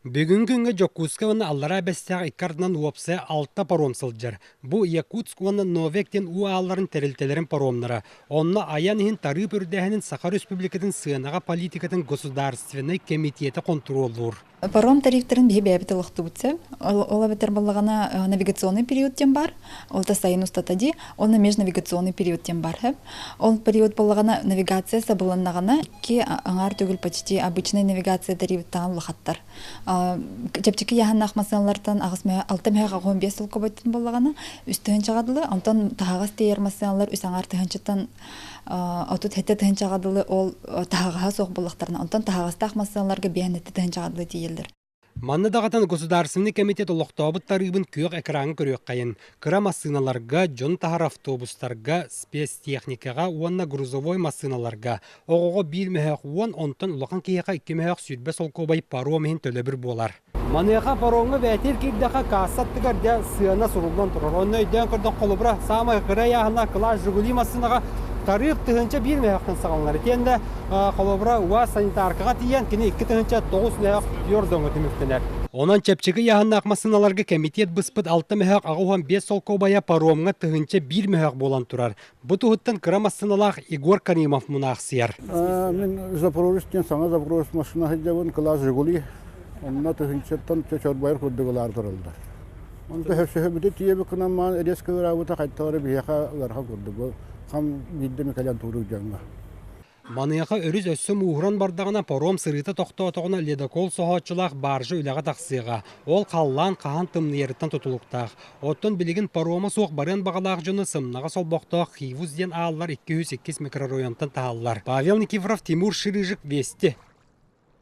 Бүгүҥҥү күҥҥэ Дьокуускай уонна Аллараа Бэстээх икки ардынан уопсайа алта паром сылдьар. Бу Якутск уонна Новек диэн уу аалларын тэрилтэлэрин паромнара. Онно айан иһин тарыып үрдээһинин Саха Республикатын сыанаҕа политикатын государственнай кэмитиэтэ хонтуруоллуур. Паром тарифтарын биһи бэйэбит олохтубут сөп. Ол эбэтэр буоллаҕына навигационный период диэн баар. Ол да сайын устата дии. Онно межнавигационный период диэн баар. Ол период буоллаҕына навигация сабылыннаҕына икки аҥаар төгүл почти обычный навигация тарифтаан улахаттар. Чэпчэки яһаннаах массыыналартан аҕыс мөһө алта мөһө 85 солкобойтун буоллаҕына үс тыһыынчаҕа дылы, онтон таһаҕас тиэйэр массыыналар үс аҥаар тыһыынчаттан 37 тыһыынчаҕа дылы ол таһаҕаһа суох буоллахтарына, онтон таһаҕастаах массыыналарга 57 тыһыынчаҕа дылы тиийэллэр. Манна даҕатан Государственный комитет олохтообут тарыыбын күөх экраҥҥа көрүөххэйин. Кыра массыыналарга, дьон таһар автобустарга, спецтехникаҕа уонна грузовой массыыналарга оҕоҕо биир мөһөөх уон, онтон улахан киһиэхэ икки мөһөөх 20 солкуобай паром иһин төлөбүр буолар. Маныаха паромҥа бээтир киирдэххэ касса аттыгар дьэ сыана суруллан турар. Онно өйдөөн көрдөх холобура саамай кыра ыйааһыннаах кылаас Жигули массыынаҕа тарыып 1001 мөһөөхтөн саҕаланар. Итиэннэ холобура УАЗ санитаркаҕа тиийэн кини 2009 мөһөөх түөрт түмүктэнэр. Онон чэпчэки ыйааһыннаах массыыналарга кэмитиэт быспыт алта мөһөөх 85 солкуобайа паромҥа 1001 мөһөөх буолан турар. Бу туһуттан кыра массыыналаах Егор Каримов мунаахсыйар. Мин Запорожец диэн саҥа Запорожец массыына сылдьабын, кылаас Жигули. Онно тыһыынчаттан чочорбайар курдук ылаар тураллар. Онто сөһөбүтэ тиийэбит гынан маан резко ыраабыта хайталары биһиэхэ ыарахан курдук. Хам биирдэ кэлэн турук дьоҥҥо. Маныаха өрүс өссө мууһуран бардаҕына паром сырыыта тохтоотоҕуна ледокол соһооччулаах баржа үлэҕэ тахсыаҕа. Ол халлаан хаһан тымныйарыттан тутулуктаах. Оттон билигин парома суох барыан баҕалаах дьону сымнаҕас олбохтоох Хивус диэн ааллар 202 микрорайонтан таһаллар. Павел Никифоров, Тимур Ширыжик, Вести.